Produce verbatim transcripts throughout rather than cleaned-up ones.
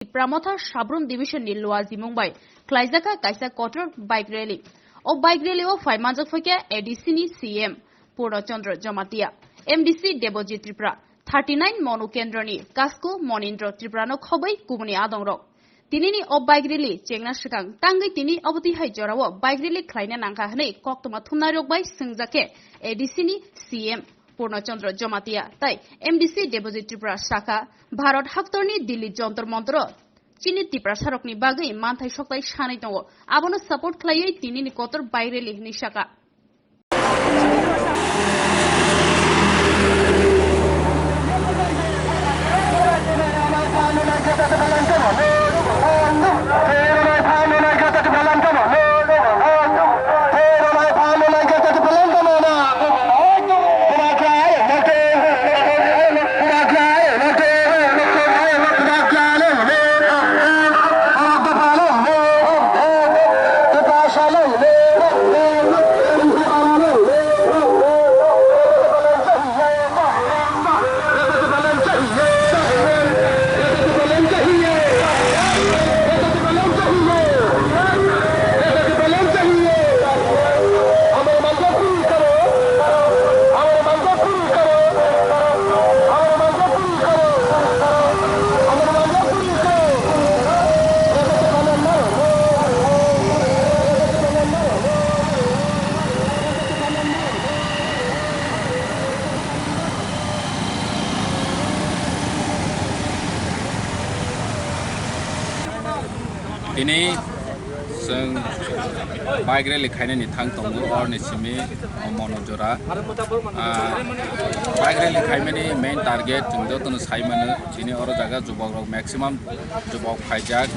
Tipra Motha Sabrum Division ni Luajimung bai khlaijakha kaisa kotor bike rally. O bike rally o phai manjak phaikha A D C ni C M Purno Chandra Jamatia, M D C Debojit Tripura, thirty nine Monu Kendra ni Kasku Monindra Tripura no khobwi kubuni adong rok. Tini ni o bike rally chengna swkang tangwi tini obo twi hai jora o bike rally khlaina nangkha hwnwi koktwma thumnai rok bai swngjak khe A D C ni C M Purno Chandra Jamatia tai M D C Debojit Tripura sakha, Bharat haktor ni Delhi Jantar Mantar o chini Tiprasa rok ni bagwi manthai soktai sanwi tongo, abono support khlaiwi tini ni kotor bike rally hwnwi sakha. Tini chwng bike rally khainani thang tongo, orni simi Monojora. Ah, bike rally khaimani main target chwng jotono sai mano, chini oro jaga jubokrok maximum jubok phaijak,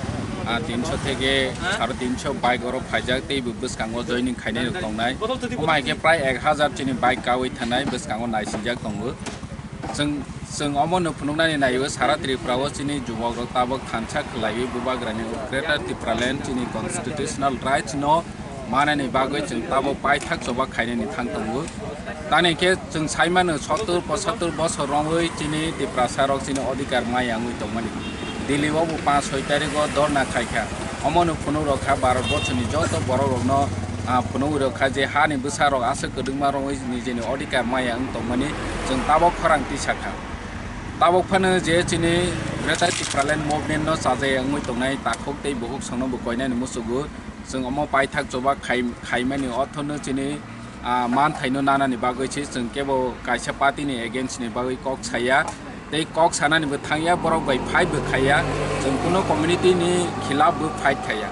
ah, tinso theke sare tinso bike oro phaijak, tei bo bwskango joining khainai rok tongnai. Omo hai khe prai ek hazar chini bike kawi thanai bwskango naisijak tongo. Chwng, chwng omo no phunuknani naio, sara Tripura o chini jubokrok tabok thansa khwlaiwi bubagrani Greater Tipraland chini constitutional rights no manani bagwi chwng tabok paithak choba khainani thang tongo. Tani khe chwng sai mano, sottur pochattur bosor romwi chini Tiprasa rok chini odhikar maya wngwi tongmani. Delhi o bo panch soi tarik o dhorna khai kha. Omo no phunuk rok kha Bharat borso ni joto borok rok no, ah, phunuk rok kha je ha ni bwsa rok aswk kwdwkma romwi nijeni odhikar maya wng tongmani chwng tabok khorang tisa kha. Tabok phano je chini Greater Tipraland Movement no chajai wngwi tongnai takhuk tei bukhuk songno bo koinani muchugo. Chwng omo paithak choba khai-, khaimani orthono chini, ah, manthaino nanani bagwi se chwng kebo kaisa party ni against ni bagwi kok saya. Tei kok sanani bo thangya, borok bai fight bo khaiya. Chwng kuno community ni khilaf bo fight khaiya.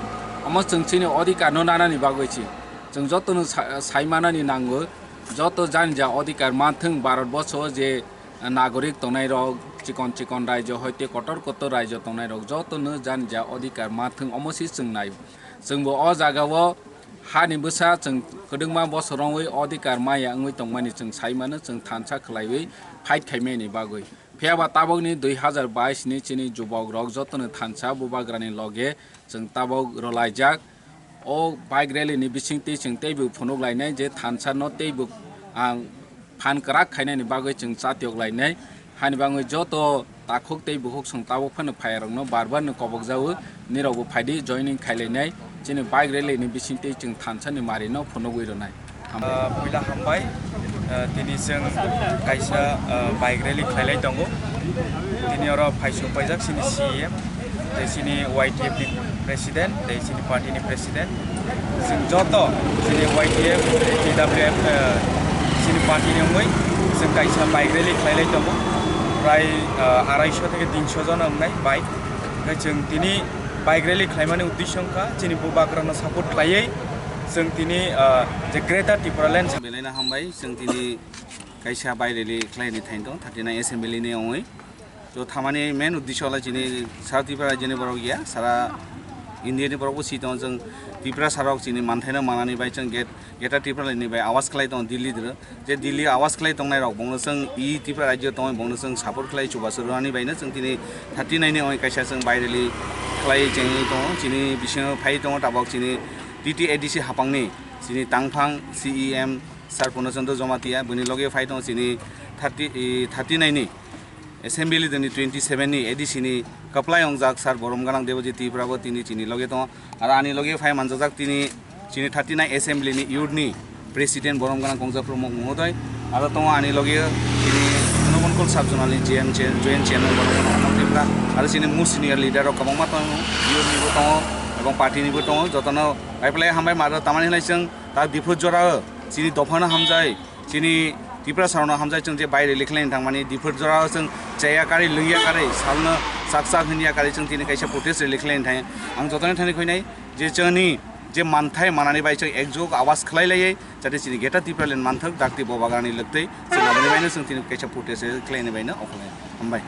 Omo chwng chini odhikar no nanani bagwi se. Chwng jotono sa-, sai manani nango. Joto jani ja odhikar manthwng Bharat borso je nagorik tongnai rok, chikon chikon raijo hoite kotor kotor raijo tongnai rok jotono jani ja odhikar manthwng omo se chwng nai. Chwngbo o jaga o hani bwsa chwng kwdwkma bosor romwi odhikar maya wngwi tongmani chwng sai mano, chwng thansa khwlaiwi fight khaimani bagwi. Phiya ba tabokni dui hazar bais ni chini jubok rok jotono thansa bubagrani loge chwng tabok rwlaijak. O bike rally ni bisingtwi chwng teibo phunuk lainai je thansa no teibo ang phan kwrak khainani bagwi chwng chatiyok lainai. Hani bagwi joto takhuk tei bukhuk chwng tabuk phano phai rokno bar bar no kobok jago, nirok bo phaidi joining khai lainai. Chini bike rally ni bisingtwi chwng thansa ni mari no phunugwi rwnai. Ah, puila hambai, ah, tini chwng kaisa, ah, bike rally khlailai tongo. Tini oro phaisok paijak chini C E M, tei chini Y T F ni president, tei chini party ni president. Chwng joto chini Y T F, T W F, ah, chini party ni wngwi chwng kaisa bike rally khlailai tongo. Prai, ah, arai sho theke tin sho jona wngnai bike. Hwnkhe chwng tini bike rally khlaimani uddesyo wngkha chini bubagrano support khlaiwi chwng tini, ah, je Greater Tipraland. Belaino hambai, chwng tini kaisa bike rally khlaini thaino thirty nine assembly ni wngwi. To thamani main uddesyo wngkha chini South Tripura rajyoni borok ya, sara India ni borok bo si tongo, chwng Tiprasa rok chini manthaino manani bai chwng get Greater Tipraland ni bai awas khlai tongo Delhi dro. Je Delhi awas khlai tongnai rok bongno chwng e Tripura rajyo tongwi bongno chwng support khlai chubachu rwnani baino chwng tini thirty nine ni oi kaisa chwng bike rally khlai chengwi tongo. Chini bisingo phai tongo tabok chini T T A D C haphangni chini tangphang C E M Sir Purno Chandra Jamatia, bini loge phai tongo chini thirty, e, thirty nine ni Assembly ni twenty seven ni A D C ni Kwplai wngjak sir Borom Gwnang Debojit Tripura bo tini chini loge tongo. Aro ani loge phai manjak tini chini thirty nine assembly ni youth ni president Borom Gwnang Kongja Pramuk Mohodoy. Aro tongo ani loge chini Unobonkhol sub zonal ni G M chair-, joint chairman Borom Gwnang Kongja Tripura. Aro chini mu senior leader rok kwbangma tongo, youth ni bo tongo, ebong party ni bo tongo. Jotono phai phlai hambai ma rw tamani hinlai chwng ta Diphu jora o chini dopha no hamjai. Chini Tiprasa rokno hamjai chwng je bai rally khlai thangmani, Diphu jora o chwng chaya karwi, lwngya karwi, salno sak sak hwnwi ya karwi chwng tini kaisa protest rally khlai thang. Ang jotoni thani khuinai je chwngni je manthai manani bai chwng ekjok awas khlai laiwi, jate chini Greater Tipraland manthok dakti bobagrani lwktwi chwng aboni baino chwng tini kaisa protest rally khlaini baino okhlai. Hambai.